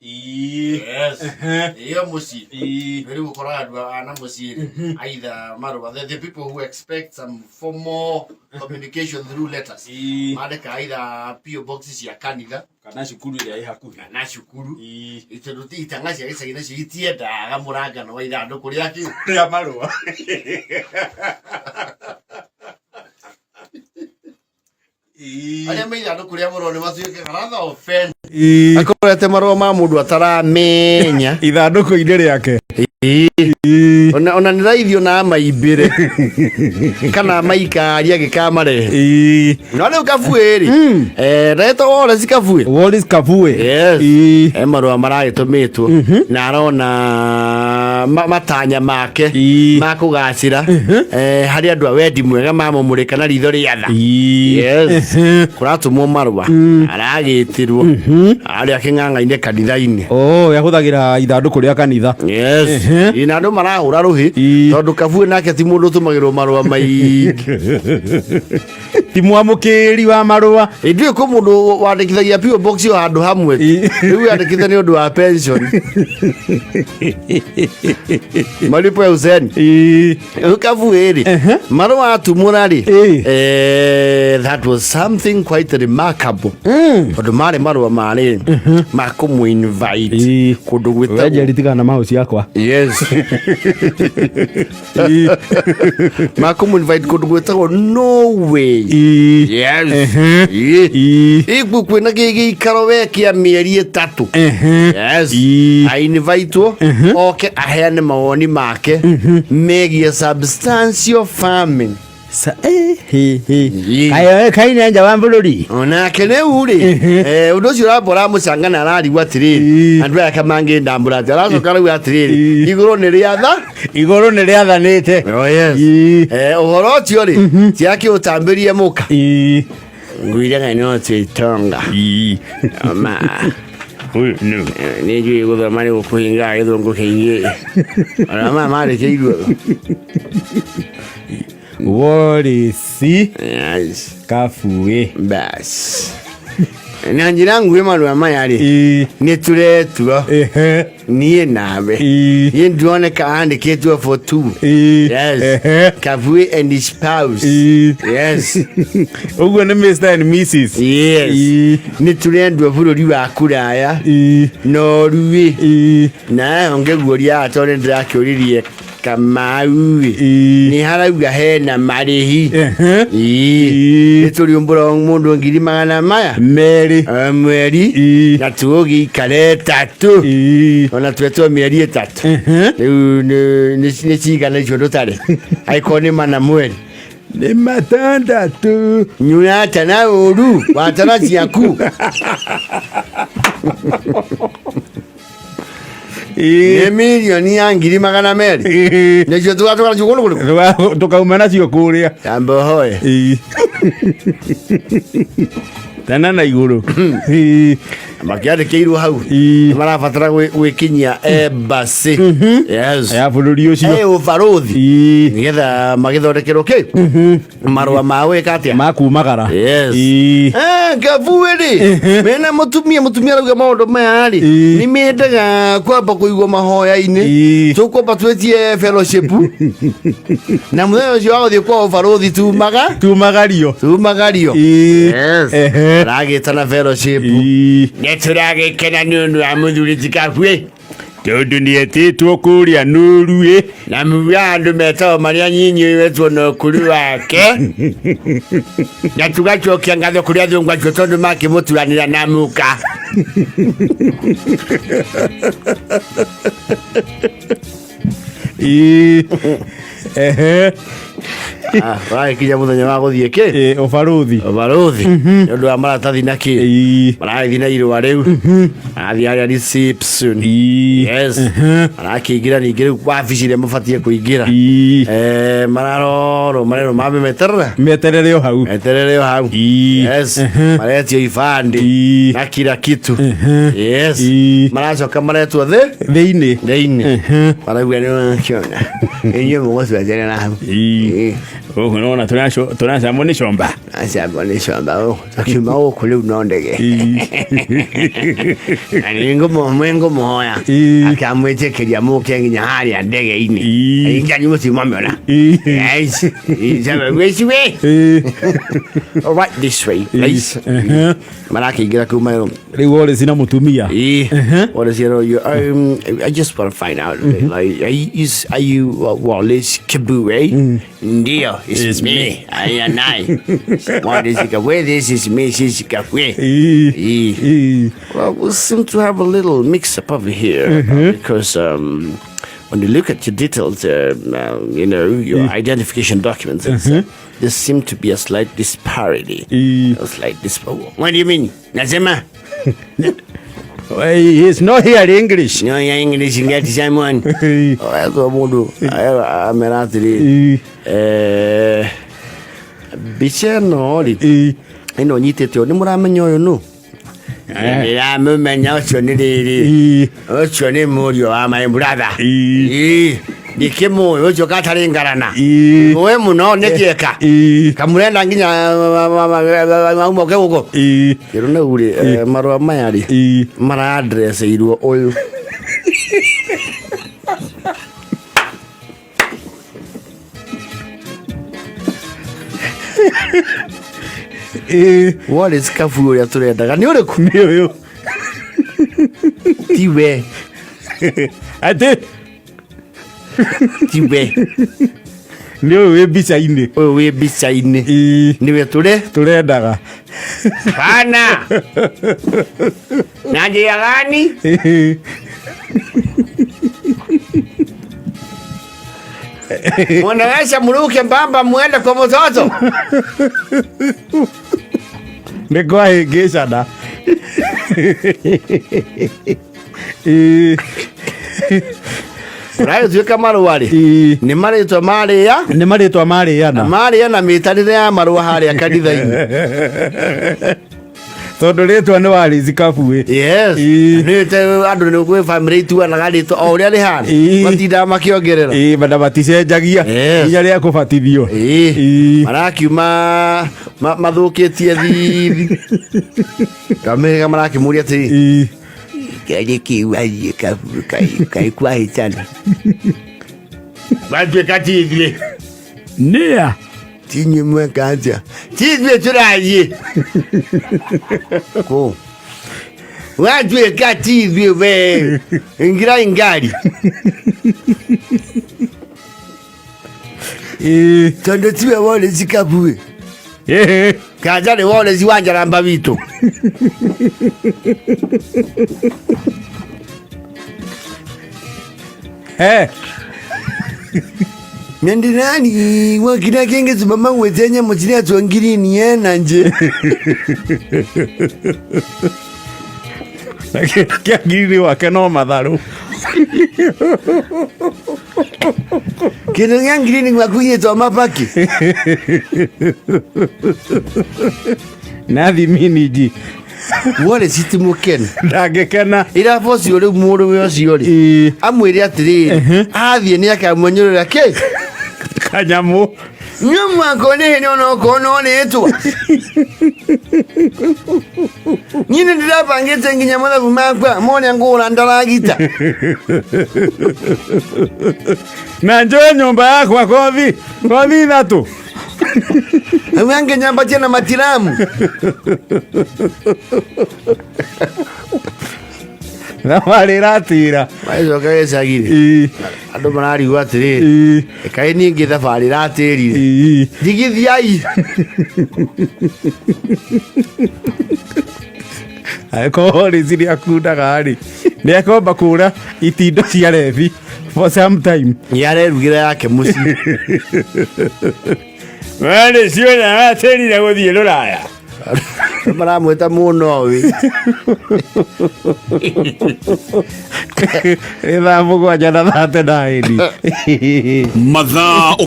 Yes. Iyo muciĩ. Rĩu ũkoraga andũ ana mũciĩ rĩ, either marũa, the people who expect some formal communication through letters, mandĩka either PO box cia kanitha kana cukuru ĩrĩa ĩ hakuhĩ. Kana cukuru. Tondũ ti itanga cia gĩcagi nacio itiendaga mũrangano wa ithandũkũ rĩa kĩ rĩa marũa. Arĩa me ithandũkũ rĩa marũa nĩ matuĩkaga rather offend akorete marũa ma mũndũ ataramenya ithandũkũ-inĩ rĩake. Ona nĩ raithi ona amaimbĩre kana amaikaria agĩkamarehe. No rĩu Kabuĩ rĩ, retwo Wallace Kabuĩ. Wallace Kabue. Yes. E marũa maragĩtũmĩtwo na arona matanya make ma kũgacĩra, harĩ andũ a wendi mwega mamũmũrĩka na ritho rĩa tha. Yes. Kũratũmwo marũa, aragĩtĩrwo arĩa kĩng'ang'a-inĩ kanitha-inĩ. Oh, yahũthagĩra ithandũkũ rĩa kanitha. Yes. Ĩ, na andũ marahũra rũhĩ tondũ Kabuĩ nake ti mũndũ ũtũmagĩrwo marũa maingĩ. Ti mwamũkĩri wa marũa. Ĩ, ndiũĩ kwĩ mũndũ wandĩkithagia PO box o handũ hamwe. Rĩu yandĩkĩte nĩ ũndũ wa pension, malipo ya uzeeni. Rĩu Kabuĩ rĩ, marũa atumũra rĩ, that was something quite remarkable tondũ marĩ marũa marĩ ma kũmũ-invite kũndũ gwĩtagwo Wenjeri, tigana na maũ ciakwa. Yes, ma kũmũ-invite kũndũ gwĩtagwo Norway. Yes. Ĩĩ. Kwĩna gĩikaro we kĩa mĩeri 3. Yes. Ainvaitwo oke aheane mawoni make megiĩ substantial farming. Kaine nja wa bũrũri. Onake rĩu rĩ, ũndũ ũcio ũramba ũramũcangana, ararigwo atĩrĩrĩ, andũ aya kamangĩndambũra atĩ aracoka rĩu atĩrĩrĩ, igũrũ nĩ rĩatha. Igũrũ nĩ rĩathanĩte. Oh, yes. Ũhoro ũcio rĩ, tiakĩũtambĩrie mũka ngwiraga no twĩtonga ma nĩ njũĩ gũthoma nĩ gũkũhingaga gĩthũngũ kĩingĩ ona maya marĩkĩirwo. Wallace Yes. Kabue. Bas, na njĩra nguhĩ marũa maya rĩ, nĩ tũretua niĩ nawe. Niĩ ndĩroneka andĩkĩtwo for two. Yes. Kavui and his spouse. Yes. Ũguo nĩ Mr and Mrs. Yes. Nĩ tũrendwo bũrũri wa kũraya, Norway. Na ngĩguũria tondũ nĩ ndĩrakĩũririe Kamau ĩ, nĩ harauga hena marĩhi. Nĩ tũrĩũmbũra mũndũ ngiri magana maya 2. Mweri. Na tũgũgĩikara 3. Ona twetwo mĩeri 3. Rĩu nĩ cigana icio ndũtarĩ angĩkorwo nĩ 4 mweri? Nĩ 6. Nyurata na ũru watara ciaku. Nĩ mirioni ya 200,000. Nĩcio tũgatwara nacio kũndũ kũrĩkũ? Tũkauma nacio kũrĩa. Tamba ũhoe. Tena na igũrũ. Makĩandĩkĩirwo hau nĩ marabatara gwĩkinyia embassy, yes, ya bũrũri ũcio. Ũbarũthi, nĩgetha magĩthondekerwo kĩ marũa ma gwĩka atĩa? Makumagara. Yes. Kabuĩ rĩ, mena mũtumia, mũtumia arauga maũndũ maya rĩ, nĩ mendaga kwamba kũigwo mahoya-inĩ. Tũkwamba twĩtie fellowship na mũthenya ũcio wa gũthiĩ kwa ũbarũthi tumaga tumagario. Tumagario. Yes. Aragĩtana fellowship. Nĩ tũragĩkena nĩ ũndũ wa mũthuri ti Kabuĩ tondũ nĩ etĩtwo kũrĩa Norway. Na muga andũ metagwo marĩa nyinyi wetwo na ũkũrũ wake, na tugacokia ngatho kũrĩ athũngũ acio tondũ makĩmũturanĩra na muka. Wagĩkinya mũthenya wa gũthiĩ kĩ? Ũbarũthi. Ũbarũthi nĩ ũndũ wa maratathi na kĩ. Maragĩthiĩ na irũa rĩu, marathiĩ harĩa reception. Yes, marakĩingĩra ningĩ rĩu wabici ĩrĩa mabatiĩ kũingĩra. Mararorwo, marerwo mambe meterera. Meterere o hau. Meterere o hau. Yes, maretio ibandĩ na kila kitu. Yes. Maracoka maretwo thĩ thĩinĩ. Thĩinĩ marauga nĩ wakiona inyuĩ mũgũcweterera hau. Gũkũ nĩwona tũracamwo nĩ comba. Acamwo nĩ comba gũkũ tũkiuma gũkũ rĩu no ndege. Na nĩ ngũmũhoya akamwĩtĩkĩria mũke nginya harĩa ndege-inĩ. Nginya mũtimamĩona. Yes. Which way? All right, this way, please. Marakĩingĩra kuu maero. Rĩu Wallace na mũtumia. What is it? You, I just want to find out. Like, are you Wallace Kabue? Ndio, it's, It's me. me. I and I. What is it? Where this is me, this is Kabue. Well, we seem to have a little mix-up over here because when you look at your details, you know, your identification documents, there seem to be a slight disparity. A slight disparity. What do you mean? Nasema? He is not here English. No, ya English ngati Simon. Etwo mundu amera atĩrĩ, mbica ĩno rĩ, ĩno nyitĩte ũũ, nĩ mũramenya ũyũ nũ? Ndĩramũmenya ũcio nĩ rĩrĩ, ũcio nĩ mũriũ wa my brother. Ndikĩmũĩ ũcio katarĩ ngarana. Mũĩ mũno nĩ kĩeka. Kamũrenda nginya maumoke gũkũ. Kĩrũ nau rĩ, marũa maya rĩ, mara-address-ĩirwo ũyũ. Wallace Kabui ũrĩa tũrendaga nĩ ũrĩkũ? Nĩ ũyũ. Tiwe. Atĩ? Tiwe. Nĩ ũyũ wĩ mbica-inĩ. Ũyũ wĩ mbica-inĩ. Nĩwe tũre? Tũrendaga. Bana. Na njĩra gani? Mwanaweza mruke mbamba muende kwa mtoto. Nĩ kwahĩngĩcana. Ũragĩtuĩka marũa rĩ, nĩ marĩtwa marĩa? Nĩ marĩtwa marĩana. Marĩa na mĩtarĩre ya marũa harĩa kanitha-inĩ. Tondũ rĩtwa nĩ Wallace Kabui. Yes. Nĩ andũ nĩ gwĩ family ituanaga rĩtwa o ũrĩa rĩhana. Matindaga makĩongerera. Na maticenjagia. Nginya rĩa kũbatithio. Marakiuma mathũkĩtie thithi. Kamĩhĩga marakĩmũria atĩrĩ. Kĩarĩ kĩu athiĩ Kabui kaĩ kwahĩtana. Matuĩka ti ithuĩ. Nĩa? Ti inyuĩ mweka atĩa? Ti ithuĩ tũrathiĩ. Kũ? Watuĩka ti ithuĩ we. Ingĩrai ngari. Tondũ tiwe Wallace Kabui. Kanja nĩ Wallace wa Njaramba witũ. Nyandirani wakira kenge mama wetenya muchiri atwangirini yena nje. Kĩa ngirini wake no matharũ. Kĩndũ gĩa ngirini gwakunyĩtwo mabaki. Na thimini nji. Wallace ti mũkenu. Ndangĩkena. Ira bocio rĩu mũrũwe ũcio rĩ. Amwĩre atĩrĩrĩ, athiĩ nĩ akamwenyũrĩra kĩ? Kanyamũ. Nyua mwako nĩ hĩndĩ onokorwo no rĩtwa. Niĩ nĩ ndĩrabangĩte nginya mathabu makwa mone ngũra ndaragita. Na njoe nyũmba yakwa kothi ithatũ. Rĩu angenyambatia na matiramu. Thabarĩ ĩratĩra. Magĩcoka gĩcagi-rĩ, andũ mararigwo atĩrĩrĩ, kaĩ ningĩ thabarĩ ĩratĩrire. Ndigithiai. Angĩkorwo Wallace nĩ akundaga rĩ, nĩ akomba kũra itindo cia rebi for some time. Nĩ arerugĩra yake mũciĩ. Wallace ũrĩa aratĩrire gũthiĩ rũraya. Maramwĩta mũnowi. Nĩ thaa 7:39. Mathaa.